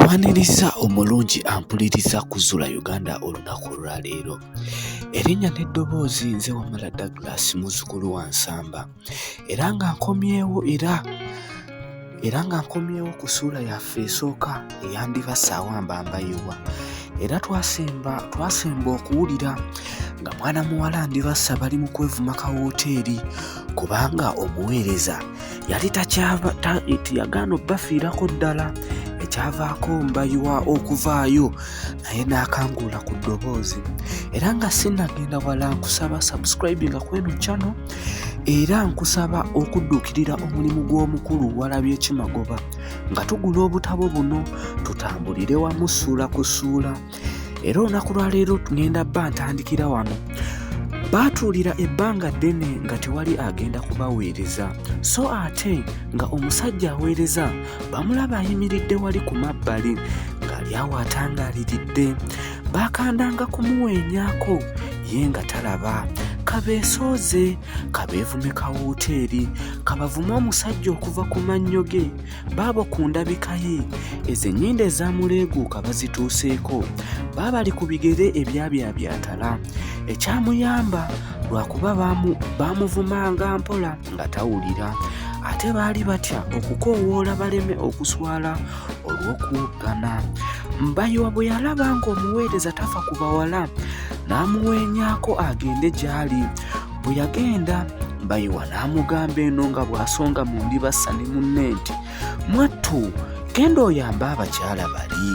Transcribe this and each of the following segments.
Nkwaniriza omulungi ampuliriza ku Zula Uganda olunaku olwaleero. Erinnya n'eddoboozi nze Wamala Douglas muzzukulu wa Nsamba era nga nkomyewo era era nga nkomyewo ku ssuula yaffe esooka eyandibassa awamba Mbayiwa era twasemba twasemba okuwulira nga mwana muwala Ndibassa bali mu kwevuma kawooteeri kubanga omuweereza yali takyava teyagaana obbafiirako ddala ekyavaako Mbayiwa okuvaayo naye n'akanguula ku ddoboozi era nga sinnagenda wala nkusaba subscribinga kweno channel era nkusaba okudduukirira omulimu gw'omukulu walabye kimagoba nga tugula obutabo buno tutambulire wamu ssuula ku ssuula era olunaku lwaleero ngenda bba ntandikira wano baatuulira ebbanga ddene nga tewali agenda kubaweereza so ate nga omusajja aweereza bamulaba ayimiridde wali ku mabbali ng'ali awo atangaaliridde baakandanga kumuweenyaako ye nga talaba kabeesooze kabeevume kawooteeri kabavume omusajja okuva ku mannyo ge Baabo ku ndabika ye, ezo ennyindo ezamuleeguuka bazituuseeko. Baabali ku bigere ebyabyabyatala. Ekyamuyamba lwakuba baamuvumanga mpola nga tawulira. Ate baali batya okukoowoola baleme okuswala olw'okuwoggana. Mbayiwa bwe yalaba ng'omuweereza tafa ku bawala, n'amuweenyaako agende gy'ali. Bwe yagenda, Mbayiwa n'amugamba eno nga bw'asonga mu ndibassa ne munne nti, Mwattu, genda oyambe abakyala bali.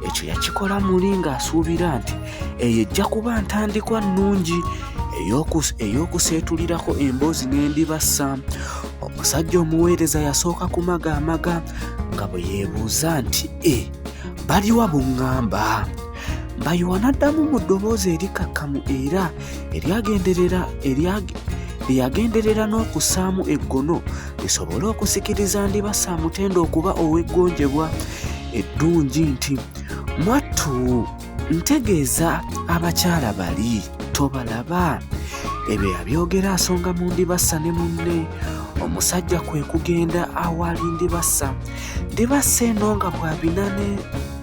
Ekyo yakikola muli ng'asuubira nti eyo ejja kuba ntandikwa nnungi ey'okuseetulirako emboozi n'endibassa. Omusajja omuweereza yasooka kumagaamaga nga bwe yeebuuza nti, E, baliwa buŋŋamba? Mbayiwa n'addamu mu ddoboozi erikakkamu era eryagenderera lye yagenderera n'okussaamu eggono lisobole okusikiriza Ndibassa amutende okuba ow'eggonjebwa eddungi nti, Mwattu ntegeeza abakyala bali tobalaba? Ebyo yabyogera asonga mu Ndibassa ne munne. Omusajja kwe kugenda awali Ndibassa. Ndibassa eno nga bw'abina ne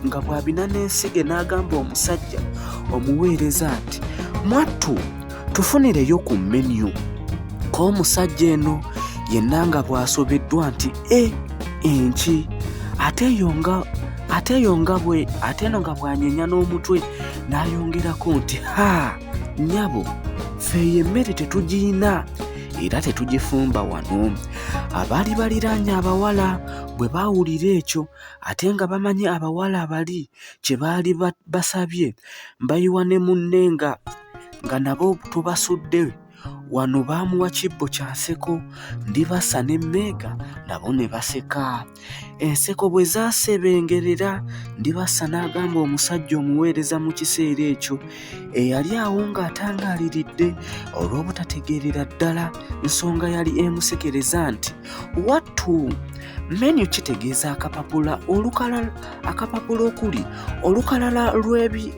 nga bw'abina n'ensige n'agamba omusajja omuweereza nti mwattu tufunireyo ku menu k'omusajja eno yenna nga bw'asobeddwa nti e enki ate eyo nga ate eyo nga bwe ate eno nga bw'anyenya n'omutwe n'ayongerako nti ha nnyabo ffe eyo emmere tetugiyina era tetugifumba wano abaali baliraanye abawala bwe baawulira ekyo ate nga bamanyi abawala bali kye baali basabye Mbayiwa ne munne nga nga nabo tubasudde wano baamuwa kibbo kya nseko Ndibassa ne Mmeega nabo ne baseka. Enseko bwe zaasebengerera Ndibassa n'agamba omusajja omuweereza mu kiseera ekyo eyali awo ng'atangaaliridde olw'obutategeerera ddala nsonga yali emusekereza nti wattu menu kitegeeza akapapula olukalala akapapula okuli olukalala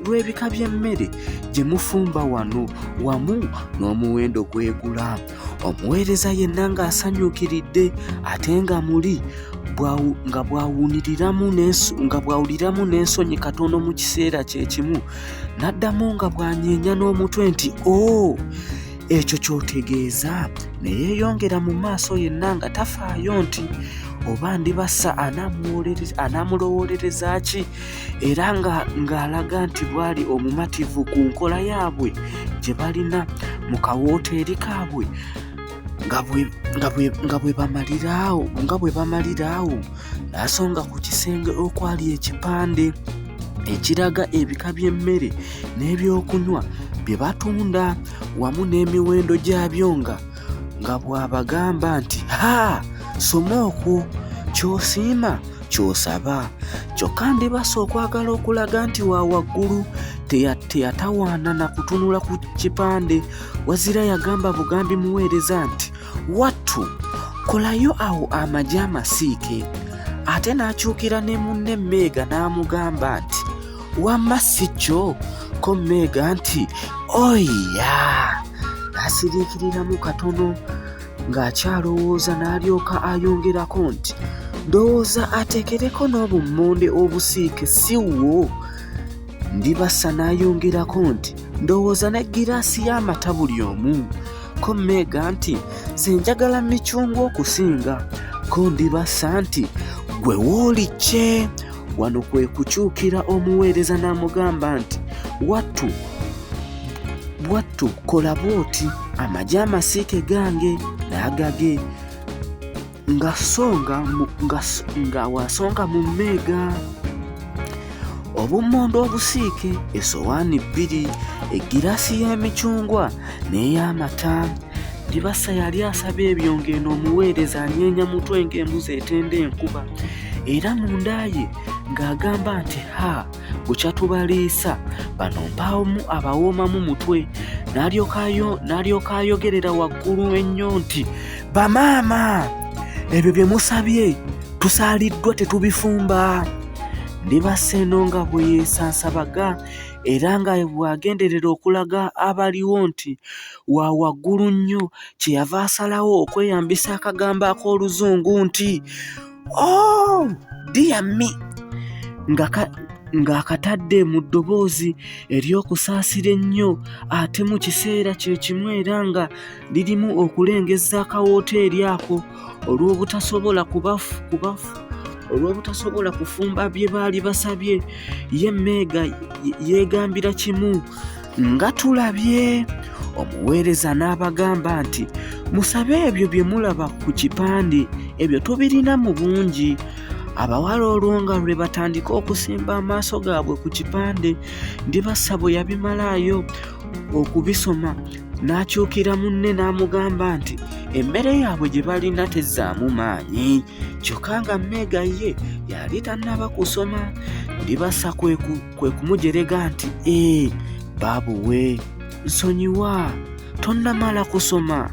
lw'ebika by'emmere gye mufumba wano wamu n'omuwendo gwegula omuweereza yenna ng'asanyuukiridde ate nga muli nga bw'awuliramu n'ensonyi katono mu kiseera kye kimu n'addamu nga bw'anyeenya n'omutwe nti o oh, ekyo ky'otegeeza ne yeeyongera mu maaso yenna nga tafaayo nti oba ndibassa anaamulowolereza ki era ng'alaga nti bwali omumativu ku nkola yaabwe gye balina mu kawooteeri kaabwe nga bwe bamaliraawo nga bwe bamaliraawo n'asonga ku kisenge okwali ekipande ekiraga ebika by'emmere n'ebyokunywa bye batunda wamu n'emiwendo gyabyo nga nga bw'abagamba nti ha soma okwo ky'osiima ky'osaba kyokka ndibasa okwagala okulaga nti wa waggulu teyatawaana na kutunula ku kipande wazira yagamba bugambi muweereza nti wattu kolayo awo amagi amasiike ate n'akyukira ne munne Mmeega n'amugamba nti wamma si kyo ko Mmeega nti oya n'asiriikiriramu katono ng'akyalowooza n'alyoka ayongerako nti Ndowooza ateekereko n'obummonde obusiike si wo? Ndibassa n'ayongerako nti, Ndowooza n'eggiraasi y'amata buli omu. Ko Mmeega nti, Nze njagala micungwa okusinga. Ko Ndibassa nti, Ggwe w'oli kye! Wano kwe kukyukira omuweereza n'amugamba nti, Wattu, bwattu kola bw'oti, amagi amasiike gange n'agage. Nga songa nga, nga wasonga mu mmeega obummonde obusiike, essowaani bbiri, eggiraasi y'emicungwa n'ey'amata. Ndibassa yali asaba ebyo ng'eno omuweereza anyeenya mutwe ng'embuzi etenda enkuba, era munda ye ng'agamba nti, Ha, bukya tubaliisa bano mpaamu abawoomamu mutwe. N'alyoka ayogerera waggulu ennyo nti, Bamaama, ebyo bye musabye tusaaliddwa tetubifumba. Ndibassa eno nga bwe yeesansabaga era nga bw'agenderera okulaga abaliwo nti wa waggulu nnyo, kye yava asalawo okweyambisa akagambo ak'Oluzungu nti, Oh, dear me, ng'akatadde mu ddoboozi ery'okusaasira ennyo ate mu kiseera kye kimu era nga lirimu okulengezza akawooteeri ako olw'obutasobola kubafu kubafu olw'obutasobola kufumba bye baali basabye. Ye Mmeega yeegambira kimu nga tulabye. Omuweereza n'abagamba nti, Musabe ebyo bye mulaba ku kipande, ebyo tubirina mu bungi. Abawala olwo nga lwe batandika okusimba amaaso gaabwe ku kipande, Ndibassa bwe yabimalaayo okubisoma n'akyukira munne n'amugamba nti emmere yaabwe gye balina tezzaamu maanyi, kyokka nga Mmeega ye yali tannaba kusoma. Ndibassa kwe kumujerega nti, Ee, baabuwe, nsonyiwa, tonnamala kusoma.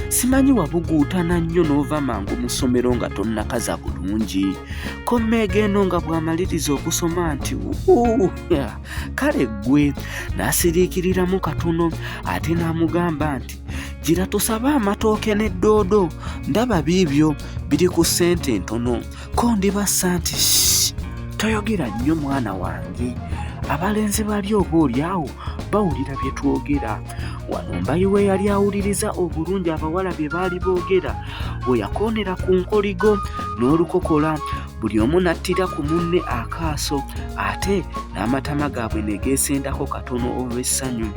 Simanyi wabuguutana nnyo n'ova mangu mu ssomero nga tonnakaza bulungi. Ko Mmeega eno nga bw'amaliriza okusoma nti, Wuu, kale ggwe. N'asiriikiriramu katono ate n'amugamba nti, Gira tusabe amatooke ne ddoodo, ndaba biibyo biri ku ssente ntono. Ko Ndibassa nti, Shh, toyogera nnyo mwana wange, abalenzi bali oba oli awo bawulira bye twogera. Wano Mbayiwa eyali awuliriza obulungi abawala bye baali boogera we yakoonera ku nkoligo n'olukokola, buli omu n'attira ku munne akaaso ate n'amatama gaabwe ne geesendako katono olw'essanyu.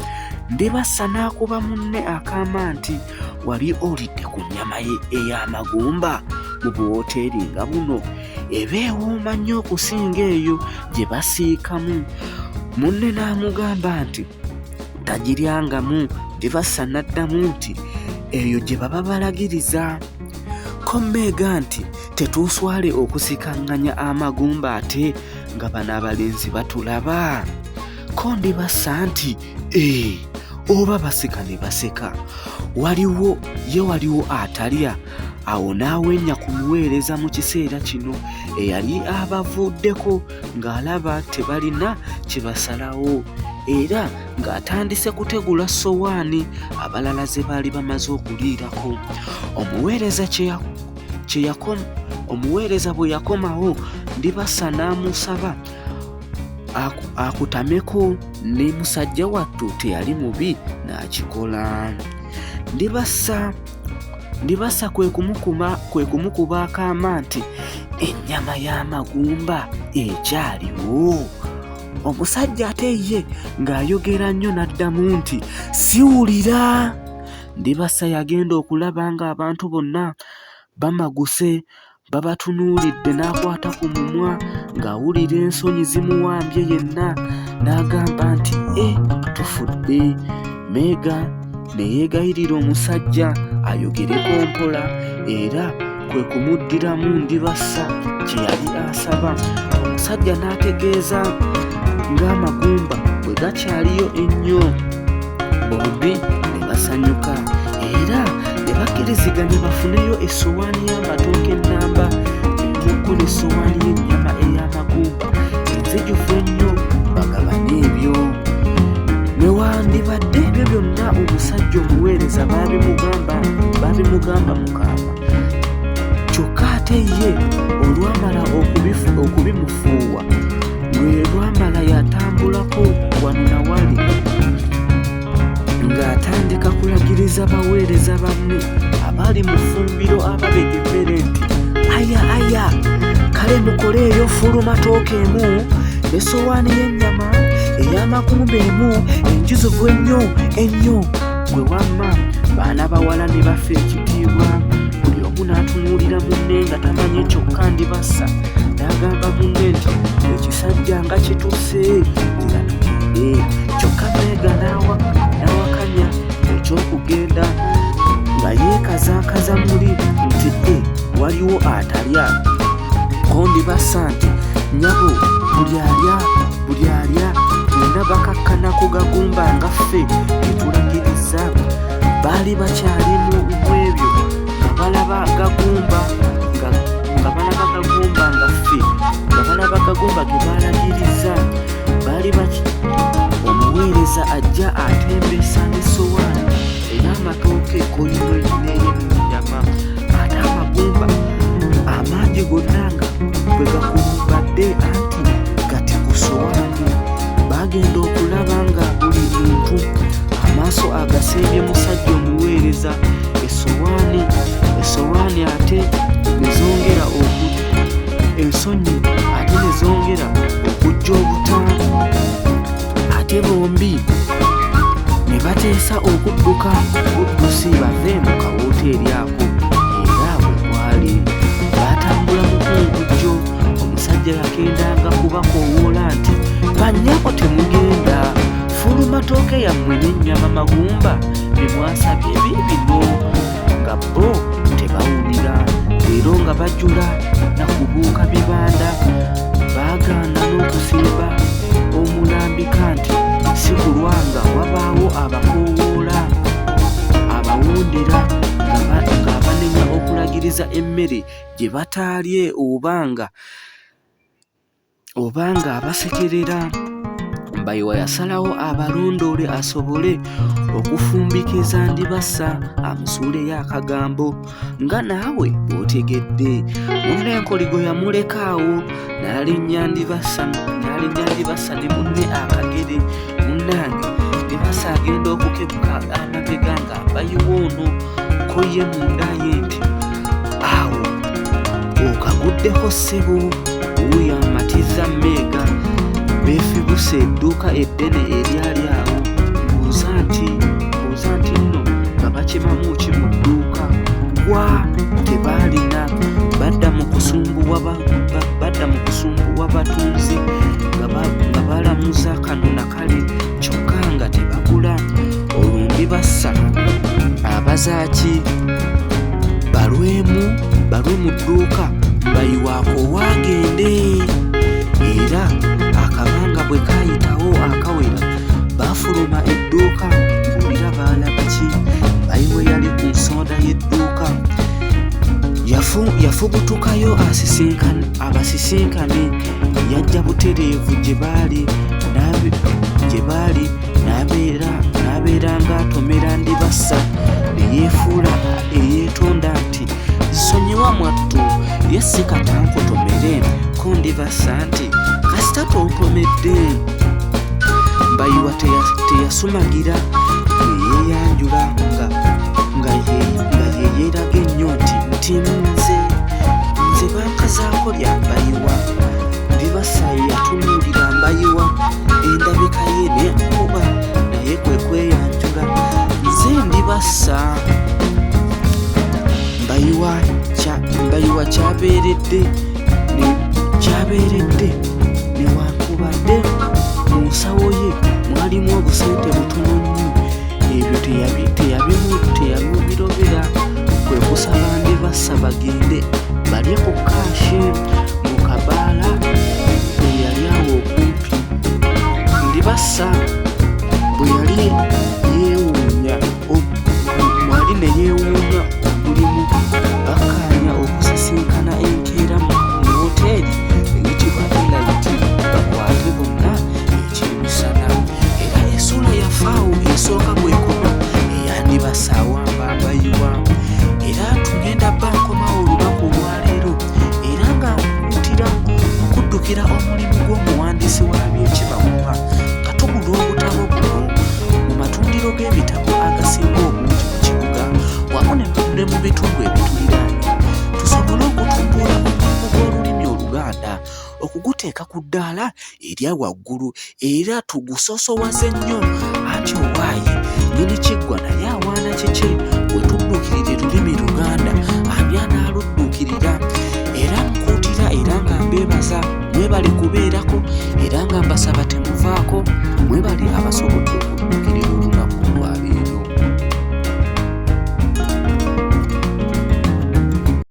Ndibassa n'akuba munne akaama nti, Wali olidde ku nnyama ey'amagumba mu buwooteeri nga buno? Eba ewooma nnyo okusinga eyo gye basiikamu. Munne n'amugamba nti tagiryangamu. Ndibassa n'addamu nti eyo gye baba balagiriza. Ko Mmeega nti tetuuswale okusikaŋŋanya amagumba ate nga bano abalenzi batulaba? Ko Ndibassa nti ee, oba baseka ne baseka. Waliwo ye waliwo atalya? Awo n'awenya ku muweereza mu kiseera kino eyali abavuddeko ng'alaba tebalina kye basalawo era ng'atandise kutegula ssowaani abalala ze baali bamaze okuliirako. Omuweereza kye omuweereza bwe yakomawo Ndibassa n'amusaba akutameko ne musajja wattu teyali mubi n'akikola. Ndibassa kwe kumukuba akaama nti ennyama y'amagumba ekyaliwo. Omusajja ate ye ng'ayogera nnyo n'addamu nti siwulira. Ndibassa yagenda okulaba ng'abantu bonna bamaguse babatunuulidde n'akwata ku mumwa ng'awulira ensonyi zimuwambye yenna n'agamba nti e tufudde. Meega ne yeegayirira omusajja ayogereko mpola era kwe kumuddiramu Ndibassa kye yali asaba. Omusajja n'ategeeza ng'amagumba bwe gakyaliyo ennyo. Bombi ne basanyuka era ne bakkiriziganya bafuneyo essowaani y'amatooke ennamba emukko n'essowaani y'ennyama ey'amagumba enzijuvu ennyo bagabane ebyo. Newandibadde ebyo byonna omusajja omuweereza baabimugamba mu kaama, kyokka Ate ye olwamala okubimufuuwa, lwe lwamala yatambulako wano na wali ng'atandika kulagiriza baweereza banne abali mu ffumbiro ababega emmere nti, Aya aya, kale mukoleeyo ffulumatooke emu, n'essowaani y'ennyama ey'amagumba emu enjuzuvu ennyo ennyo. Ggwe wamma baana bawala ne bafa ekitiibwa, buli omu n'atunuulira munne nga tamanyi kyokka Ndibassa n'agamba munne nti, Ekisajja nga kituuse, gira tugende. Kyokka Meega n'awakanya eky'okugenda nga yeekazaakaza muli nti e waliwo atalya. Ko Ndibassa nti, Nnyabo buli alya, buli alya, bonna bakakkana ku gagumba nga ffe ge tulagirizza. Baali bakyali mu ebyo nga balaba gagumba nga nga balaba gagumba nga ffe nga balaba gagumba ge baalagirizza. Baali baki omuweereza ajja atembesa n'essowaani ey'amatooke koyino n'ey'ennyama ate amagumba amangi gonna nga bwe gakulumbadde anti gati ku ssowaani. Baagenda okulaba nga buli muntu amaaso agasembye musajja omuweereza, essowaani essowaani ate ne zongera oku ensonyi ate ne zongera okujja obuta. Ate bombi ne bateesa okudduka buddusi bave mu kawooteeri ako era bwe kwali. Baatambula mukungujjo, omusajja yakendanga kubakoowoola nti, Bannyabo temugenda, ffulumatooke yammwe n'ennyama magumba bye mwasabye biibino. Nga bo tebawulira, leero nga bajula na kubuuka bibanda. Baagaana n'okusimba omulambika nti si kulwa nga wabaawo abakoowoola abawondera ng'abanenya okulagiriza emmere gye bataalye oba nga oba ng'abasekerera. Mbayiwa yasalawo abalondoole asobole okufumbikiza Ndibassa amusuuleyo akagambo nga naawe bw'otegedde. Munne enkoligo yamuleka awo n'alinnya Ndibassa n'alinnya Ndibassa ne munne akagere. Munnange Ndibassa agenda okukebuka amabega nga Mbayiwa ono ko ye munda ye nti, Awo okaguddeko ssebo. Wuuyo amatizza Mmeega beefibuse edduuka eddene eryali awo. Mbuuza nti mbuuza nti nno nga bakimamu ki mu dduuka? Gwa tebaalina. Badda mu kusumbuwa ba badda mu kusumbuwa batunzi nga ba nga balamuza kano na kali kyokka nga tebagula. Olwo Ndibassa abaza ki? Balwemu balwe mu dduuka Mbayiwa akoowe agende. Era akabanga bwe kaayitawo akawera baafuluma edduuka mbuulira baalaba ki? Mbayiwa eyali ku nsonda y'edduuka yafubutukayo abasisinkane yajja butereevu gye baali gye baali n'abeera n'abeera ng'atomera Ndibassa ne yeefuula eyeetonda nti, Nsonyiwa mwattu, ye si kata nkutomere. Ko Ndibassa nti, Kasita tontomedde. Mbayiwa teyasumagira ne yeeyanjula nga nga ye nga ye yeeraga ennyo nti nti nze nze bankazaako lya Mbayiwa. Ndibassa yatunuulira Mbayiwa endabika ye n'emukuba naye kwe kweyanjula, Nze Ndibassa. Mbayiwa kya Mbayiwa kyabeeredde ne kyabeeredde newankubadde mu nsawo ye mwalimu obusente butono nnyo, ebyo teyabirobera kwe kusaba Ndibassa bagende balye ku kkaasi mu kabaala eyali awo okumpi. Ndibassa bwe yali yeewuunya mwali ne yeewuunya omulimu bakkaanya okusisinkana enkeera mu wooteeri eyitibwa Elite bakwate bonna ekyemisana. Era essuula yaffe awo esooka bw'ekoma eya Ndibassa awamba Mbayiwa. Era tugenda bba nkomawo olunaku olwaleero. okuguteeka ku ddaala erya waggulu era tugusosowaze nnyo anti owaaye nyini kiggwa naye awaana kiki bwe tudduukirira lulimi Luganda ani anaaludduukirira? Era nkuutira era nga mbeebaza mwebale kubeerako era nga mbasaba temuvaako mwebale abasobodde okudduukirira.